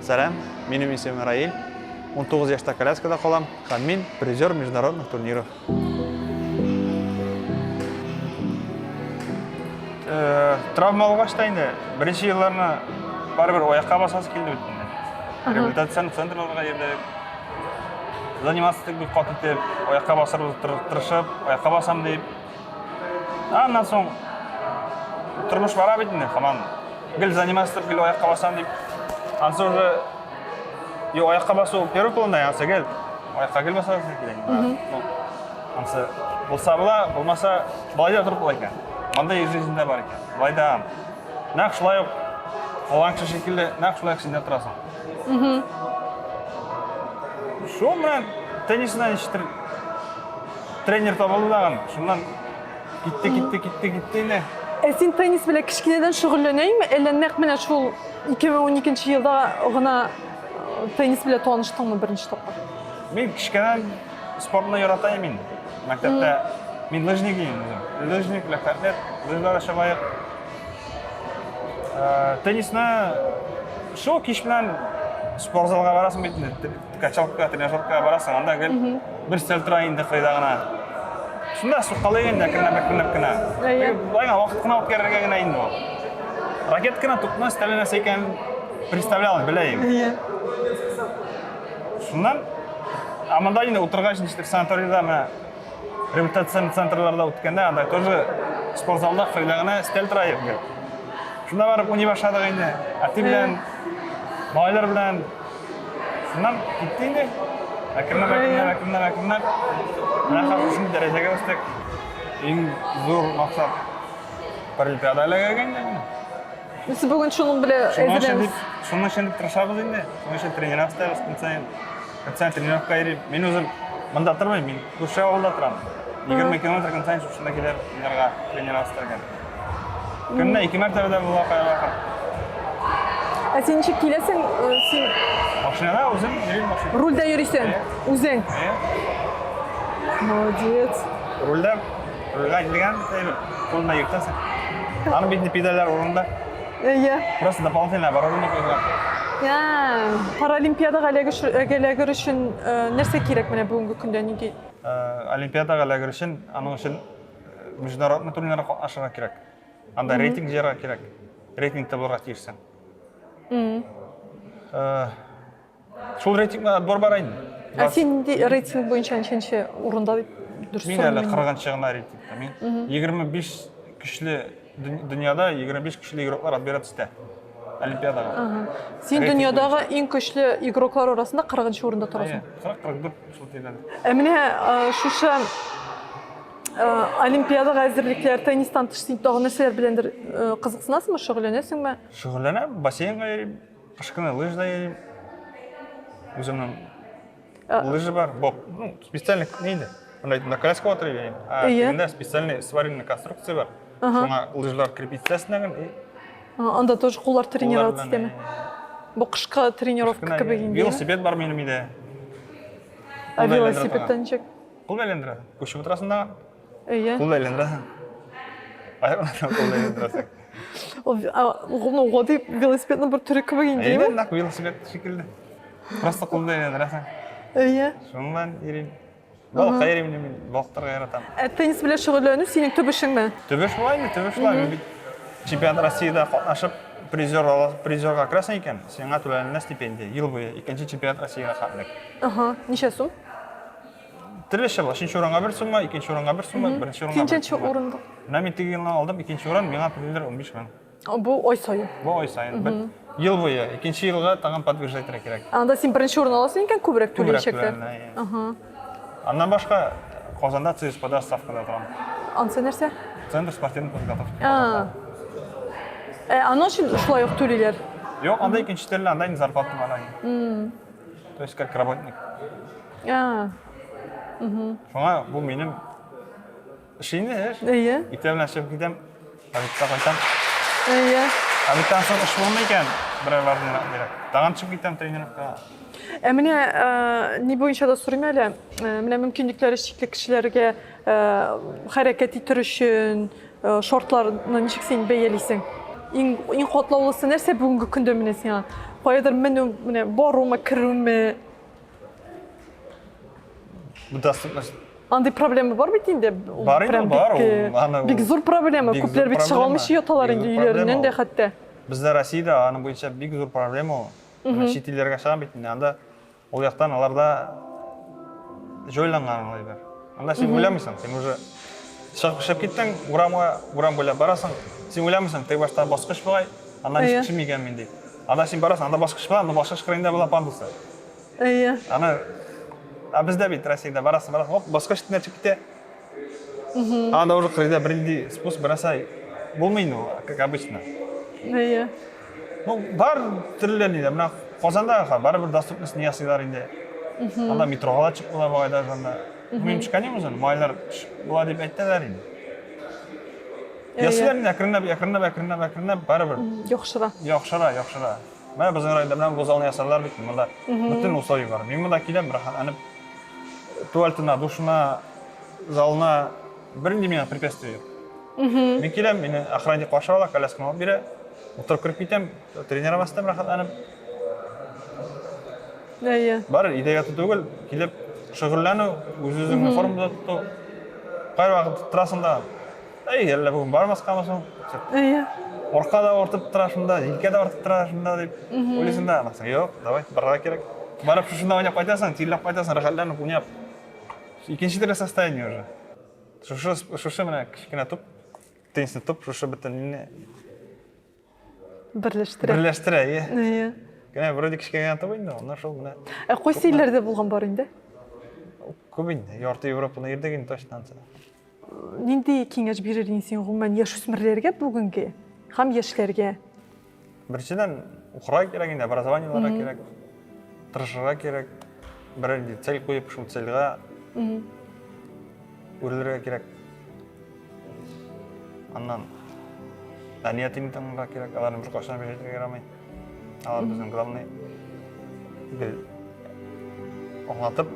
Сәлам, минем исемем Раил. 19 яшьтә коляскада калам һәм мин призер международных турниров. Э, травма алгач та инде беренче елларны барыбер аякка басасы килде бит инде. Реабилитацион центрларга йөрдек. Заниматься иттек бик каты итеп, аякка басырга тырышып, аякка басам дип. Аннан соң тормыш бара бит инде, һаман гел заниматься итеп, гел аякка басам дип. Ансы уже Юк, аякка басу первый планда, ансы гел аякка гел басасың килә. Ну, ансы булса була, булмаса болай да торып була икән. Мондый жизньдә бар икән. Болай да нәкъ шулай ук калган кеше шикелле, нәкъ шулай ук син дә торасың. Шул белән теннисына ничектер тренер табылды тагын. Шуннан китте, китте, китте, китте инде. Ә син теннис белән кечкенәдән шөгыльләнәйме, әллә нәкъ менә шул 2012 елда гына э, теннис белән таныштыңмы беренче тапкыр? Мин кечкенәдән спортны ярата идем инде. Мәктәптә мин лыжник идем үзем. Лыжник, легкоатлет, лыжларда чабаек. Э, теннисны шул кич белән спортзалга барасың бит инде, качалкага, тренажеркага барасың, анда гел бер өстәл тора инде кырыйда гына. Шунда суккалый инде әкренләп, әкренләп кенә. Әйе. Болай гына вакыт кына үткәрергә генә инде ул. Ракетканы, тупны, өстәле нәрсә икәнен представлял, белә идем. Әйе. Шуннан, ә монда инде утыргач, ничектер санаторийда менә реабилитацион центрларда үткәндә, анда тоже спортзалда кырыйда гына өстәл тора иде. Шунда барып уйный башладык инде. Әти белән, малайлар белән. Шуннан китте инде. Әкренләп, әкренләп, әкренләп, әкренләп. Менә хәзер шундый дәрәҗәгә үстек. Иң зур максат Паралимпиада эләгергә инде. Без бүген шуның белән әзерләнәбез. Шуның өчен дип тырышабыз инде. Шуның өчен тренировка итәбез көн саен. Көн саен тренировка йөрим. Мин үзем монда тормыйм, мин күрше авылда торам. 20 километр көн саен шушында киләм уйнарга, тренировка итәргә. Көненә ике мәртәбә дә була кайвакыт. Ә син ничек киләсең? Э, син Машинада үзем йөрим машина. Рульдә йөрисең? Үзең? Молодец. Рульдә, рульгә килгән, кулында йөртәсең. Аның бит педальләр урында. Әйе. Просто дополнительно оборудование куйган. Паралимпиадага эләгер өчен э, нәрсә кирәк менә бүгенге көндә нинди? Э, Олимпиадага эләгер өчен аның өчен международный турнирга катнашырга кирәк. Анда рейтинг җыярга кирәк. Рейтингта булырга тиешсең. Э, шул рейтингта отбор бар инде. Ә син нинди рейтинг буенча ничәнче урында дип дөрес Мин әле 40-нчы гына рейтингта. Мин 25 көчле дөньяда 25 көчле игроклар отбирать итә. Олимпиадага. Син дөньядагы иң көчле игроклар арасында 40-нчы урында торасың. 40-44 шул тирәдә. Ә менә шушы Олимпиадага әзерлекләр, теннистан тыш син тагын нәрсәләр беләндер кызыксынасыңмы, шөгыльләнәсеңме? Шөгыльләнәм, бассейнга йөрим, кыш көне лыжда йөрим. Үземнең лыжа бар, боб. Ну, специальный не инде. Монда на коляска утырып йөрим. А тегендә специальный сваренный конструкция бар. Шуңа лыжалар крепить итәсең и Анда тоже куллар тренироваться итәме? Бу кышкы тренировка кебек инде. Велосипед бар минем өйдә. Ә велосипедта ничек? Кул әйләндерәсең. Күчеп утырасың да. Әйе. Кул әйләндерәсең. Аяклардан кул әйләндерәсең. Ул ну, гади велосипедның бер төре кебек инде. Әйе, нәкъ велосипед шикелле. Просто кулны әйләндерәсең. Әйе. Шуннан йөрим. Балыкка йөрим мин, балыктарга яратам. Ә теннис белән шөгыльләнү синең төп эшеңме? Төп эш була инде, төп эш була. Мин бит чемпионат Россиядә катнашып, призер призерга керәсең икән, сиңа түләнелә стипендия ел буе, икенче чемпионат Россиягә хәтлек. Ага, ничә сум? Төрлечә була. Өченче урынга бер сумма, икенче урынга бер сумма, беренче урынга. Ничәнче урында? Менә мин теге елны алдым, икенче урын миңа түлиләр 15 мең. Бу ай саен. Бу ай саен. Бер ел буе. Икенче елга тагын подтверждать итәргә кирәк. Анда син беренче урын аласың икән, күбрәк түләячәкләр. Ага. Аннан башка Казанда ЦСПда ставкада торам. Ансы нәрсә? Центр спортивной подготовки. Ә аның өчен шулай ук түлиләр? Юк, анда икенче төрле, анда инде зарплата бар. То есть как работник. А. Шуңа бу минем эш инде, эш. Әйе. Иртә белән чыгып китәм, обедта кайтам. Әйе. Обедтан соң эш булмый икән, берәр важныйрак кирәк. Тагын чыгып китәм тренировкага. Ә менә ни буенча да сорыйм әле, менә мөмкинлекләре чикле кешеләргә хәрәкәт итер өчен шартларны ничек син бәялисең? Иң, иң катлаулысы нәрсә бүгенге көндә менә сиңа? Каядыр менү, менә барумы, керүме? Бу доступность. Андый проблема бар бит инде. Ул Бар инде, прям бар, бик, ул, аны ул бик зур проблема. бик Күпләр зур бит чыга проблема. алмыйча яталар Бик инде зур өйләреннән проблема дә ул. хәтта. Бездә Россиядә аның буенча бик зур проблема ул. Менә чит илләргә чыгам бит инде, анда ул яктан аларда җайланган ул әйбер. Анда син уйламыйсың, син уже чыгып чыгып киттең, урамга, урам буйлап барасың, син уйламыйсың, теге башта баскыч бугай, аннан ничек төшим икән мин дип. Анда син барасың, анда баскыч була, анда баскыч кырыенда була пандусы. Әйе. Аны ә бездә бит Россиядә барасың, барасың, оп, баскыч өстенә чыгып китә. Анда уже кырыйда бернинди спуск, бер нәрсә булмый инде ул, как обычно. Әйе. Ну, бар төрле ниләр. Менә Казанда барыбер доступность не ясыйлар инде. Анда метрога да чыгып була бугай даже анда. Мин төшкән идем үзем, майлар төшеп була дип әйтәләр инде. Ясыйлар инде әкренләп, әкренләп, әкренләп, әкренләп барыбер. Яхшыра. Яхшыра, яхшыра. Менә безнең районда менә бу залны ясадылар бит, монда бөтен условия бар. Мин монда киләм, рәхәтләнеп туалетына, душына, залына бернинди миңа препятствие юк. Мин киләм, мине охранник каршы ала, колясканы алып бирә. Утырып кереп китәм, тренироваться итәм рәхәтләнеп. Әйе. Бар, өйдә яту түгел, килеп шөгыльләнү, үз-үзеңне формада тоту. Кайвакыт торасың да, әй, әллә бүген бармаскамы соң? Әйе. Арка да авыртып тора шунда, җилкә дә авыртып тора шунда дип уйлыйсың да, аннан соң, юк, давай, барырга кирәк. Барып шушында уйнап кайтасың, тирләп кайтасың, рәхәтләнеп уйнап. Икенче төрле состояние уже. Шушы, шушы менә кечкенә туп, теннисный туп, шушы бөтен мине Берләштерә. Берләштерә, әйе. Әйе. Генә вроде кечкенә генә туп инде, аннан шул менә. Ә кайсы илләрдә булган бар инде? Күп инде, ярты Европаны йөрдек инде точно ансы. Нинди киңәш бирер идең син гомумән яшүсмерләргә бүгенге һәм яшьләргә? Беренчедән, укырга кирәк инде, образование алырга кирәк, тырышырга кирәк, берәр нинди цель куеп, шул цельгә үрелергә кирәк. Аннан әни әтине тыңларга кирәк, аларны беркайчан обижать итәргә ярамый. Алар безнең главный гел аңлатып,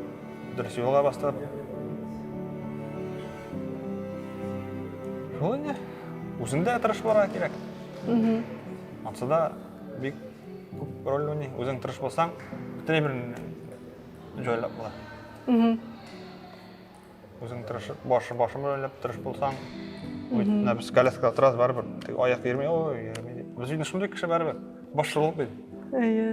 дөрес юлга бастырып. Шул инде. Үзең дә тырыш булырга кирәк. Ансы да бик күп роль уйный. Үзең тырыш булсаң, бөтен әйберне җайлап була. Үзең тырышып, башы башым белән тырыш булсаң, менә без коляскада торабыз барыбер, теге аяк йөрми, ой, йөрми дип. Без инде шундый кеше барыбер. Башчылык бит. Әйе.